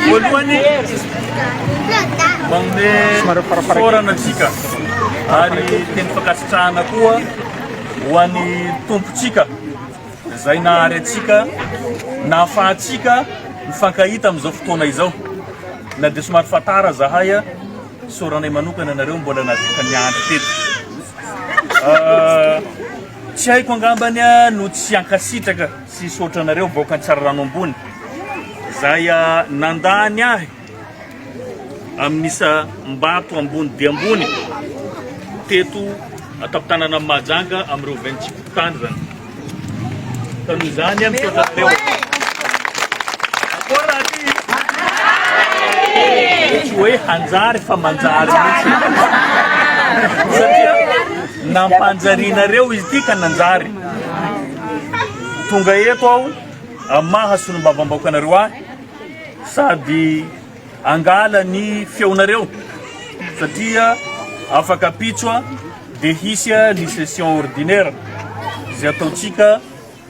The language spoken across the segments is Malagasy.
Voalohany, manome fisaorana antsika ary teny fankasitrahana koa ho an'ny Tompontsika izay nahary antsika, nahafahantsika mifankahita amin'izao fotoana izao. Na dia somary fatara zahay, isaoranay manokana anareo mbola nahavita niandry teto. Tsy haiko angambany no tsy hankasitraka sy hisaotra anareo vahoaka Antsararano Ambony izay nandany ahy amin'ny isam-bato ambony dia ambony teto an-tampon-tanànan'i Mahajanga amin'ireo 26 fokontany izany. Ka noho izany misaotra anareo. Akory raha ty? Tsy hoe hanjary fa manjary mihitsy. Satria Nampanjarianareo izy ity ka nanjary. Tonga eto aho amin'ny maha solombavambahoakanareo ahy sady angala ny feonareo satria afaka ampitso dia hisy ny session ordinaire izay ataontsika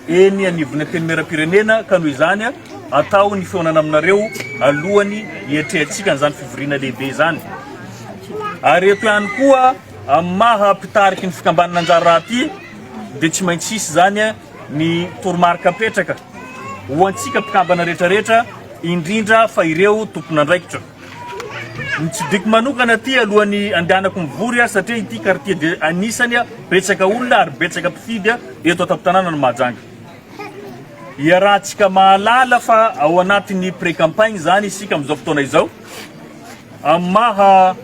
eny anivon'ny Antenimierampirenena ka noho izany atao ny fihaonana aminareo alohan'ny hiatrehantsika an'izany fivoriana lehibe izany. Ary eto ihany koa amin'ny maha mpitariky ny fikambanana Anjara Raha ity dia tsy maintsy hisy izany ny toromarika apetraka ho antsika mpikambana rehetrarehetra indrindra fa ireo tompon'andraikitra. Ny tsidiko manokana aty alohan'ny andehanako mivory aho satria ity quartier dia anisany betsaka olona ary betsaka mpifidy eto an-tampon-tanànan'i Mahajanga. Iarahantsika mahalala fa ao anatin'ny pré-campagne izany isika amin'izao fotoana izao. Amin'ny maha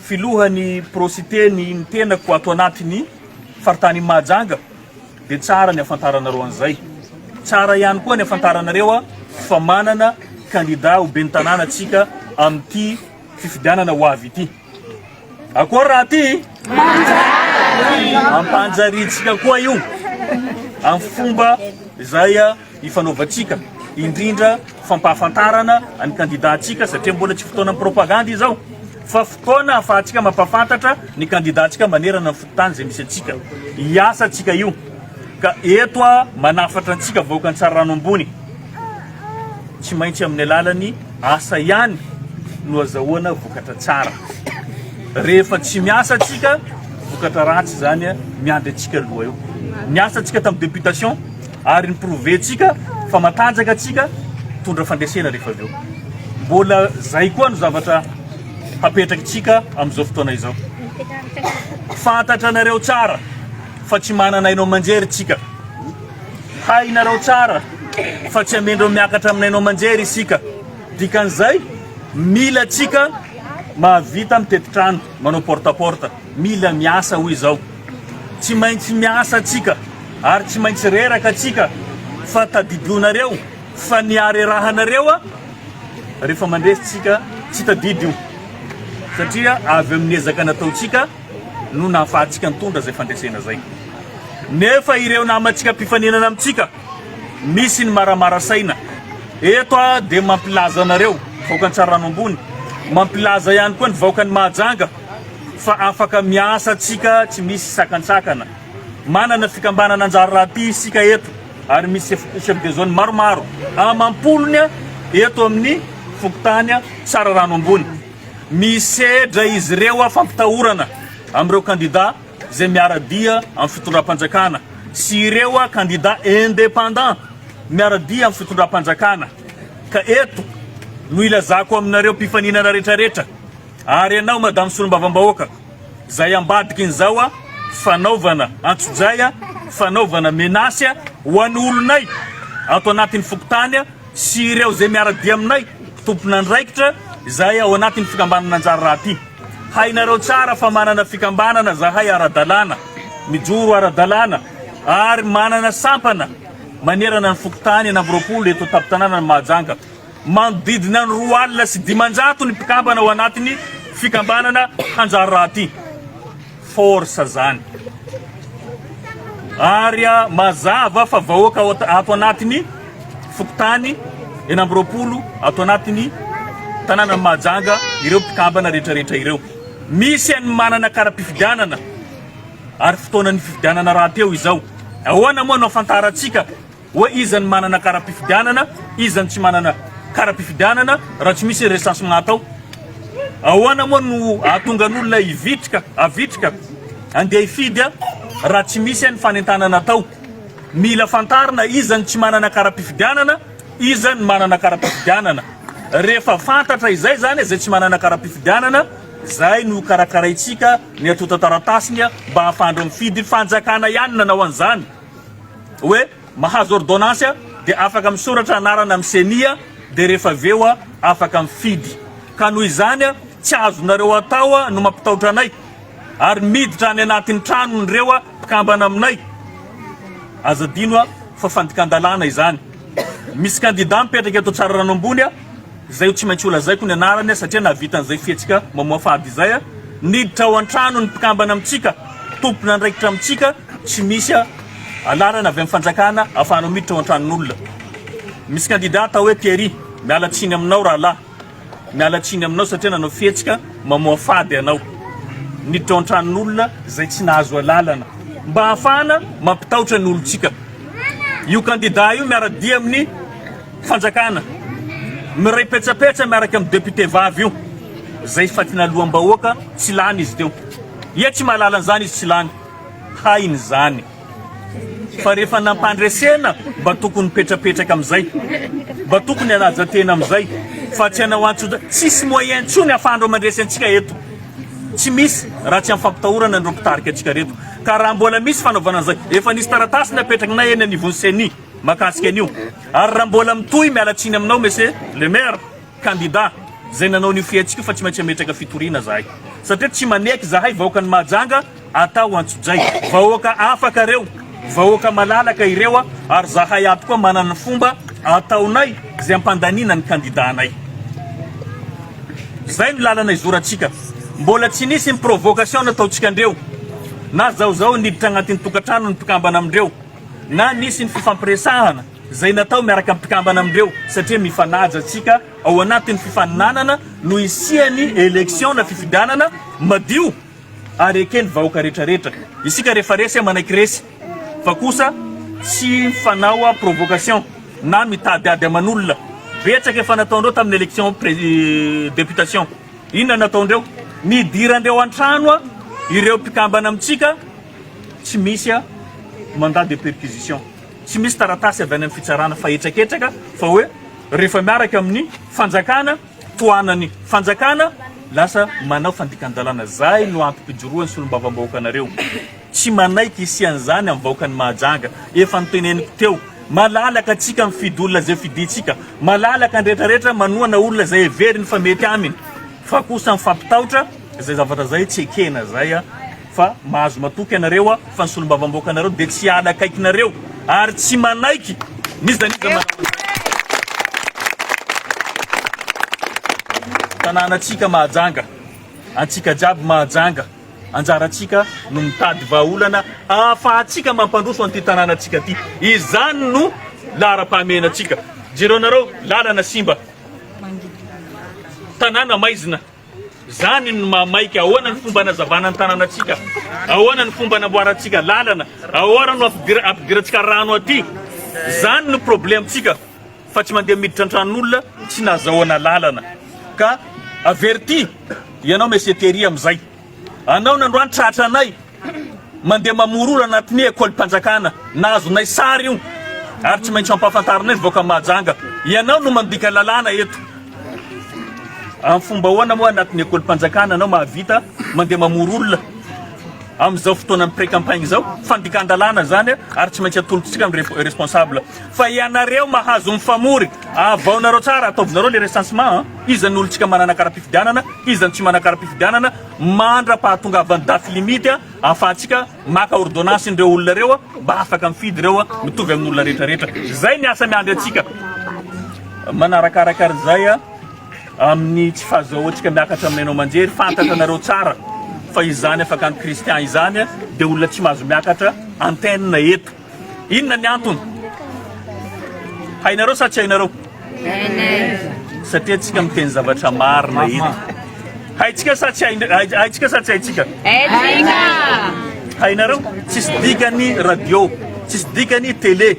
filohan'ny Procité ny ny tenako ato anatin'ny faritanin'i Mahajanga dia tsara ny afantaranareo an'izay. Tsara ihany koa ny afantaranareo fa manana kandida ho ben'ny tanàna tsika amin'ity fifidianana ho avy ity. Akory raha ty? Ampanjarintsika koa io amin'ny fomba izay ifanaovantsika, indrindra fampahafantarana ny kandidantsika satria mbola tsy fotoanan'ny propagandy izao fa fotoana ahafahantsika mampahafantatra ny kandidantsika manerana ny fokontany izay misy antsika. Hiasa antsika io ka eto a manafatra antsika vahoaka Antsararano ambony tsy maintsy amin'ny alalan'ny asa ihany no azahoana vokatra tsara. Rehefa tsy miasa antsika, vokatra ratsy izany miandry antsika aloha eo. Niasa antsika tamin'ny députation ary ni-prouver-tsika fa matanjaka antsika mitondra fandresena rehefa avy eo. Mbola zay koa no zavatra hapetrakitsika amin'izao fotoana izao. Fantatranareo tsara fa tsy manana haino aman-jery tsika. Hainareo tsara fa tsy amendreo miakatra amin'ny haino aman-jery isika. Dikan'izay, mila tsika mahavita mitety trano, manao porte à porte. Mila miasa hoy izao. Tsy maintsy miasa tsika ary tsy maintsy reraka tsika fa tadidionareo fa ny harerahanareo rehefa mandresy tsika tsy tadidy io satria avy amin'ny ezaka nataontsika no nahafahantsika nitondra izay fandresena izay. Nefa ireo namantsika mpifaninana amintsika misy ny maramara saina. Eto aho dia mampilaza anareo vahoaka Antsarano ambony, mampilaza ihany koa ny vahoakan'i Mahajanga fa afaka miasa tsika tsy misy sakantsakana. Manana fikambanana anjara raha isika eto ary misy chef de zone maromaro amam-polony eto amin'ny fokontany Tsararano ambony. Misedra izy ireo fampitahorana amin'ireo kandida izay miara-dia amin'ny fitondram-panjakana sy ireo kandida indépendant miara-dia amin'ny fitondram-panjakana. Ka eto no ilazako aminareo mpifaninana rehetrarehetra Ary ianao madame solombavambahoaka zay ambadikin'izao fanaovana antsojay fanaovana menace ho an'ny olonay ato anatin'ny fokontany sy ireo zay miara-dia aminay tompon'andraikitra izay ao anatin'ny fikambanana anjara raha ty. Hainareo tsara fa manana fikambanana zahay ara-dalàna, mijoro ara-dalàna ary manana sampana manerana ny fokontany 26 eto an-tampon-tanànan'i Mahajanga. Manodidina ny 520 ny mpikambana ao anatin'ny fikambanana Hanjary Raha Ty. Force zany. Ary mazava fa vahoaka ato anatin'ny fokontany 26 ato anatin'ny tanànan'i Mahajanga ireo mpikambana rehetrarehetra ireo. Misy an'ny manana kara-pifidianana ary fotoanan'ny fifidianana rahateo izao. Ahoana moa no ahafantarantsika Hoe iza no manana kara-pifidianana, iza no tsy manana. kara-pifidianana raha tsy misy recensement atao? Ahoana moa no ahatonga ny olona hivitrika, havitrika andeha hifidy raha tsy misy ny fanentanana atao? Mila fantarina iza no tsy manana kara-pifidianana, iza no manana kara-pifidianana. Rehefa fantatra izay izany izay tsy manana kara-pifidianana, izay no karakaraintsika ny antontan-taratasiny mba hahafahan'ireo mifidy. Fanjakana ihany nanao an'izany hoe mahazo ordonnance dia afaka misoratra anarana amin'ny ceni dia rehefa avy eo afaka mifidy. Ka noho izany tsy azonareo atao no mampitahotra anay ary miditra any anatin'ny tranon'ireo mpikambana aminay. Aza adino fa fandikan-dalàna izany. Misy kandida mipetraka eto Tsararano Ambony izay tsy maintsy holazaiko ny anarany satria nahavita an'izay fihetsika mamoafady izay. Niditra ao an-trano ny mpikambana amintsika, tompon'andraikitra amintsika, tsy misy alalana avy amin'ny fanjakana ahafahanao miditra ao an-tranon'olona. Misy kandida atao hoe Thierry, miala tsiny aminao rahalahy. Miala tsiny aminao satria nanao fihetsika mamoafady anao. Niditra ao an-tranon'olona izay tsy nahazo alalana mba hahafahana mampitahotra ny olontsika. Io kandida io miara-dia amin'ny fanjakana, miray petsapetsa miaraka amin'ny député vavy io, izay fatin'aloham-bahoaka tsy lany izy teo. Ia tsy mahalala an'izany izy tsy lany. Hainy izany. Fa rehefa nampandresena mba tokony mipetrapetraka amizay, mba tokony hanaja tena amizay fa tsy hanao antso tsisy moyen intsony afahanreo mandresy antsika eto, tsy misy raha tsy am fampitahorana an'ireo mpitarika antsika reto, ka raha mbola misy fanaovana an'izay, efa nisy taratasy napetrakinay eny anivon'ny ceni makasika an'io, ary raha mbola mitohy miala tsiny aminao monsieur le maire. Kandida izay nanao an'io fihetsika io fa tsy maintsy hametraka fitoriana zahay satria tsy maneky zahay vahoakan'i Mahajanga atao antsojay. Vahoaka afaka reo, vahoaka malalaka ireo ary zahay ato koa manana ny fomba ataonay izay ampandaniana ny kandida-nay. Zay no lalana izorantsika. Mbola tsy nisy ny provocation nataontsika andreo na zao zao niditra agnatin'ny tokantrano ny mpikambana amindreo na nisy ny fifampiresahana. Izay natao miaraka amin'ny mpikambana amin'ireo satria mifanaja antsika ao anatin'ny fifaninanana no hisian'ny élection na fifidianana madio ary eken'ny vahoaka retraretra. Isika rehefa resy manaiky resy fa kosa tsy mifanao provocation na mitady ady aman'olona. Betsaka efa nataondreo tamin'ny élection députation. Inona nataondreo? Nidirandreo an-trano ireo mpikambana amintsika tsy misy mandat de perquisition. Tsy misy taratasy avy any amin'ny fitsarana fa hetraketraka fa hoe rehefa miaraka amin'ny fanjakana, tohanan'ny fanjakana, lasa manao fandikan-dalàna. Zay no antom-pijoroan'ny solombavambahoakanareo. Tsy manaiky hisian'izany amin'ny vahoakan'i Mahajanga. Efa noteneniko teo. Malalaka antsika mifidy olona izay fidintsika. Malalaka ny rehetrarehetra manohana olona izay heveriny fa mety aminy. Fa kosa mifampitahotra, izay zavatra izay tsy ekena izay. Fa mahazo matoky ianareo aho fa ny solombavambahoakanareo dia tsy hiala akaikinareo ary tsy manaiky n'iza n'iza manao an'izay. Tanànantsika Mahajanga, antsika jiaby Mahajanga, anjarantsika no mitady vahaolana ahafahantsika mampandroso an'ity tanànantsika ity. Izany no laharam-pahamehanantsika. Jereonareo, lalana simba, tanàna maizina. Zany no maha maika, ahoana ny fomba anazavana ny tanànantsika, ahoana ny fomba anamboarantsika lalana, ahoana no ampidirantsika rano aty, zany no problème-tsika fa tsy mandeha miditra an-tranon'olona tsy nazahoana lalana ka averti ianao monsieur Thierry amizay. Anao nandroany tratra anay mandeha mamory olona anatin'ny école mpanjakana nahazonay sary io ary tsy maintsy ampahafantarinay ny vahoaka Mahajanga ianao no mandika lalàna eto amin'ny fomba ahoana moa anatin'ny école mpanjakana anao mahavita mandeha mamory olona amin'izao fotoanan'ny pré campagne izao fandikan-dalàna zany ary tsy maintsy atolotsika amin'ny responsable fa ianareo mahazo mifamory avaonareo tsara ataovinareo le recensement iza ny olontsika manana kara-pifidianana Iza no tsy manan-kara-pifidianana mandra-pahatongavan'ny date limite ahafahantsika maka ordonnance ireo olona ireo mba afaka mifidy ireo mitovy amin'ny olona rehetra rehetra. Izay ny asa miandry antsika. Manarakaraka an'izay amin'ny tsy fahazahoantsika miakatra amin'ny haino aman-jery, fantatra anareo tsara fa izany afakan'i Christian izany dia olona tsy mahazo miakatra antenne eto. Inona ny antony? Hainareo sa tsy hainareo? Satria tsika miteny zavatra marina eto. Haintsika sa tsy haintsika sa tsy haintsika? Hainareo? Tsisy dikany radio, tsisy dikany télé.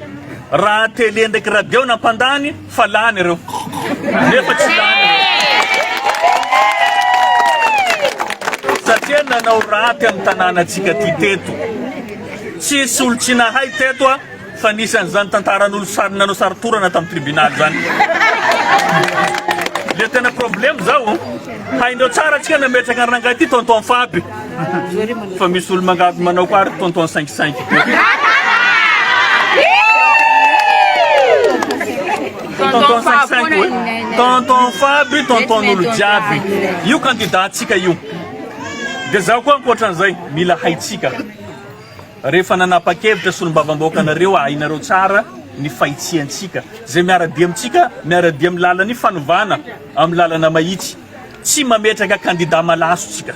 Raha télé ndraiky radio nampandany fa lany ireo. Nefa tsy lany ireo. Satria nanao raty amin'ny tanànantsika ty teto. Tsisy olo tsy nahay teto a fa nisy an'izany tantaran'olo sary nanao sary torana tamin'ny tribunaly zany. Le tena problème zao, haindreo tsara tsika nametraka ny rangahy ty tonton Faby. Fa misy olo mangady manao koa ary tonton cinq cinq koa. Tonton cinq cinq hoe tonton Faby, tonton olo jiaby. Io candidat tsika io. Dia zaho koa ankoatran'izay mila haitsika. Rehefa nanapa-kevitra solombavambahoaka anareo hainareo tsara ny fahitsiantsika. Izay miara-dia amintsika miara-dia amin'ny lalan'ny fanovana amin'ny lalana mahitsy. Tsy mametraka kandida malaso tsika.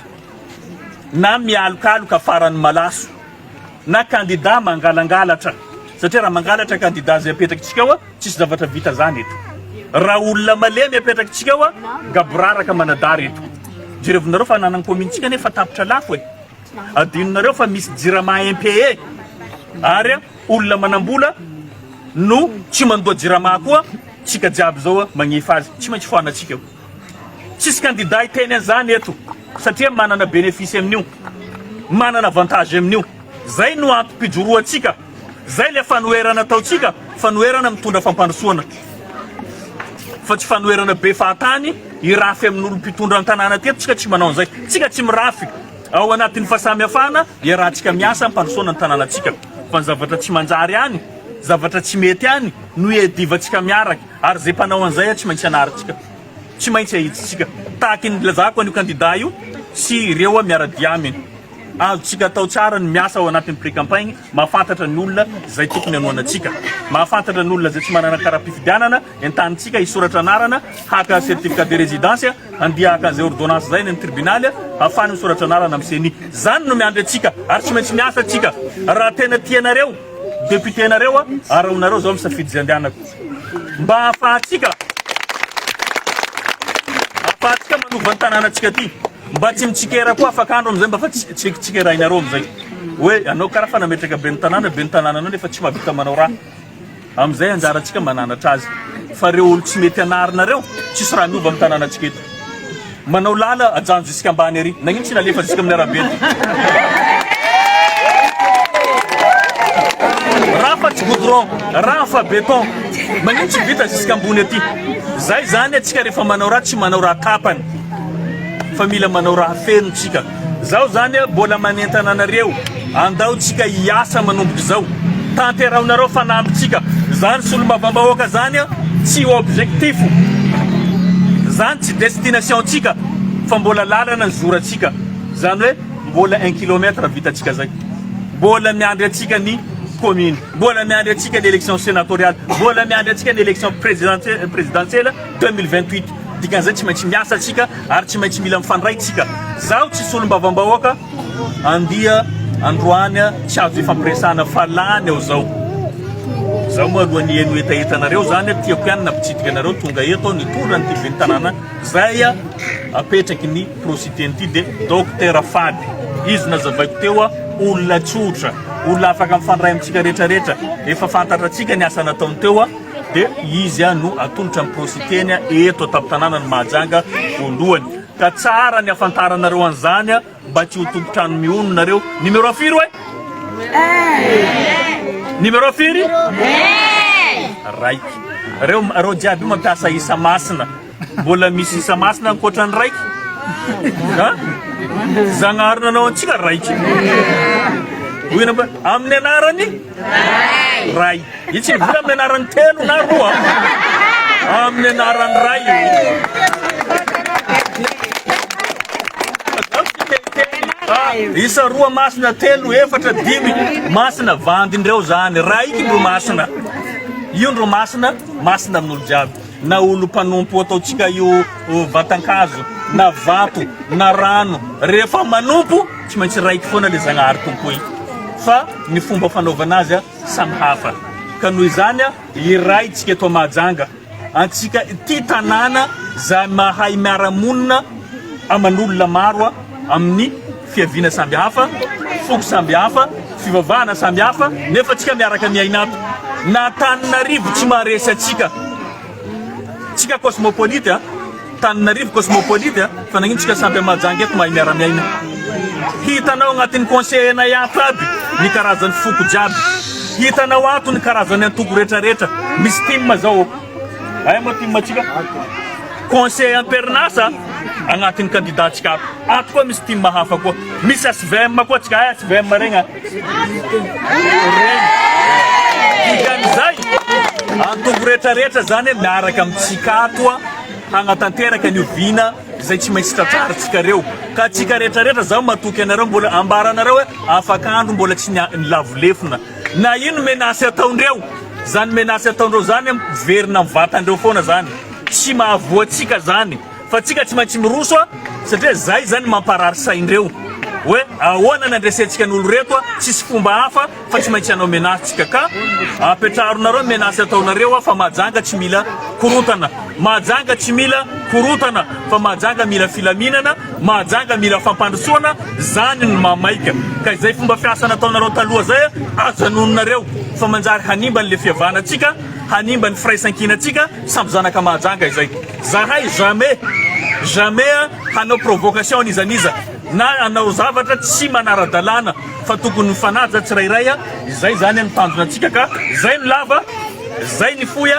Na mialokaloka faran'ny malaso. Na kandida mangalangalatra. Satria raha mangalatra kandida izay apetrakitsika ao tsisy zavatra vita zany eto. Raha olona malemy apetrakitsika ao gaboraraka manadara eto. Jerevonareo fa ananan'ny commune tsika nefa tapitra lafo e. Adinonareo fa misy jirama impayé ary olona manambola no tsy mandoa jirama koa tsika jiaby zao magnefa azy tsy maintsy foanantsika io. Tsisy candidat hiteny an'izany eto satria manana bénéfice amin'io, manana avantage amin'io. Zay no antom-pijoroantsika, zay le fanoherana ataontsika, fanoherana mitondra fampandrosoana fa tsy fanoherana be fahatany hirafy amin'olo mpitondra an-tanàna teto tsika tsy manao an'izay, tsika tsy mirafy. Ao anatin'ny fahasamihafana, iarahantsika miasa hampandrosoana ny tanànantsika. Fa ny zavatra tsy manjary any, zavatra tsy mety any no iadivantsika miaraka, ary izay mpanao an'izay tsy maintsy anarintsika, tsy maintsy ahitsitsika. Tahaky ny nilazako an'io kandida io sy ireo miara-dia aminy. Azontsika atao tsara ny miasa ao anatin'ny pré-campagne, mahafantatra ny olona izay tokony hanohanantsika, mahafantatra ny olona izay tsy manana kara-pifidianana, entanintsika hisoratra anarana, haka certificat de résidence, Handeha haka an'izay ordonnance izay any amin'ny tribunaly hahafahany misoratra anarana amin'ny ceni. Izany no miandry antsika ary tsy maintsy miasa antsika. Raha tena tianareo député-nareo arahonareo izao misafidy izay andehanako. Mba hahafahantsika hahafahantsika manova ny tanànantsika aty. Mba tsy mitsikera koa afaka andro amin'izay mba fa tsy tsikerainareo amin'izay. Hoe anao karaha fa nametraka ben'ny tanàna, ben'ny tanànanao nefa tsy mahavita manao raha. Amin'izay anjarantsika mananatra azy fa reo olo tsy mety anarina reo tsisy raha miova amin'ny tanànantsika eto. Manao lala ajano jusqu'à ambany ary. Nagnino tsy nalefa jusqu'à amin'ny arabe aty? Raha fa tsy goudron, raha fa béton, magnino tsy vita jusqu'à ambony aty? Zay zany atsika rehefa manao raha tsy manao raha tapany fa mila manao raha feno tsika. Zaho zany mbola manentana anareo andao tsika hiasa manomboka izao. Tanteraonareo fanampintsika. Zany solombavambahoaka zany tsy objectif. Zany tsy destination tsika fa mbola lalana nizorantsika. Zany hoe mbola un kilomètre vitatsika zay. Mbola miandry antsika ny commune. Mbola miandry antsika ny élection sénatoriale. Mbola miandry antsika ny élection présidentielle 2028. Dikan'izay tsy maintsy miasa tsika ary tsy maintsy mila mifandray tsika. Zaho tsy solombavambahoaka andia androany tsy azo ifampiresahana fa lany ao zao. Zaho moa alohan'ny heno hetahetanareo zany tiako ihany nampitsidika anareo tonga eto aho nitondra an'ity ben'ny tanàna zay apetraky ny prositeny ity dia Docteur Faby. Izy nazavaiko teo olona tsotra, olona afaka mifandray amintsika rehetrarehetra, efa fantatratsika ny asa nataony teo. Dia izy no atolotra ny prositeny eto an-tampon-tanànan'i Mahajanga voalohany. Ka tsara ny hafantaranareo an'izany mba tsy ho tompon-trano mihono nareo. Numéro firy hoe? Numéro firy? Raiky. Reo, reo jiaby io mampiasa isa masina. Mbola misy isa masina ankoatra ny raiky? Ha? Zagnahary nanao antsika raiky. Hoy amin'ny anarany? Ray. Io tsy mivola amin'ny anaran'ny telo na roa. Amin'ny anaran'ny Ray io. Isa roa masina, telo, efatra, dimy masina vandindreo zany. Raiky ndro masina. Io ndro masina, masina amin'olo jiaby. Na olo mpanompo ataontsika io vatan-kazo, na vato, na rano. Rehefa manompo, tsy maintsy raiky foana le Zagnahary tompoy. Fa ny fomba fanaovana azy samy hafa. Ka noho izany iray tsika eto Mahajanga, antsika ity tanàna zay mahay miara-monina aman'olona maro amin'ny fiaviana samby hafa, foko samby hafa, fivavahana samby hafa, nefa tsika miaraka miaina ato. Na Antananarivo tsy maharesy antsika. Tsika cosmopolite a. Tananarivo cosmopolite a. Fa nagnino tsika samby a Mahajanga eto mahay miara-miaina. Hitanao agnatin'ny conseil anay ato aby ny karazan'ny foko jiaby. Hitanao ato ny karazan'ny antoko retraretra. Misy team zao. Aia moa team tsika? Conseil am-perinasa agnatin'ny candidat tsika ato. Ato koa misy team hafa koa. Misy HVM koa tsika. Aia HVM regny a? Regny. Dikan'izay, antoko retraretra zany miaraka amintsika ato hagnatanteraka an'io vina izay tsy maintsy tratrarintsika reo. Ka tsika retraretra zaho matoky anareo mbola ambaranareo hoe afak'andro mbola tsy nilavo lefona. Na ino menace ataondreo, zany menace ataondreo zany miverina am vatandreo foana zany, tsy mahavoa antsika zany fa tsika tsy maintsy miroso a, satria zay zany mamparary saindreo hoe ahoana nandresentsika ny olo reto a, tsisy fomba hafa fa tsy maintsy hanao menace tsika ka apetraharonareo menace ataonareo a fa Mahajanga tsy mila korontana, Mahajanga tsy mila korontana fa Mahajanga mila filaminana, Mahajanga mila fampandrosoana, zany no maha maika. Ka izay fomba fiasa nataonareo taloha zay ajanononareo fa manjary hanimba anle fihavanantsika, hanimba ny firaisankinantsika samby zanaka Mahajanga izay. Zahay jamais, jamais hanao provocation an'iza n'iza na hanao zavatra tsy manara-dalàna fa tokony mifanaja tsirairay, izay zany no tanjona antsika ka zay no lava, zay ny fohy.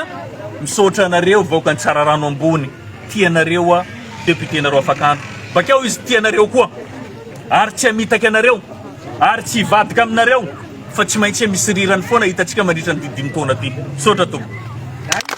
Misaotra anareo vahoakan'i Tsararano ambony, tia anareo aho. Député nareo afak'andro. Bakeo izy tia anareo koa. Ary tsy hamitaky anareo. Ary tsy hivadika aminareo. Fa tsy maintsy misy rirany foana hitantsika mandritra an'ity dimy taona ty. Misaotra tompoko.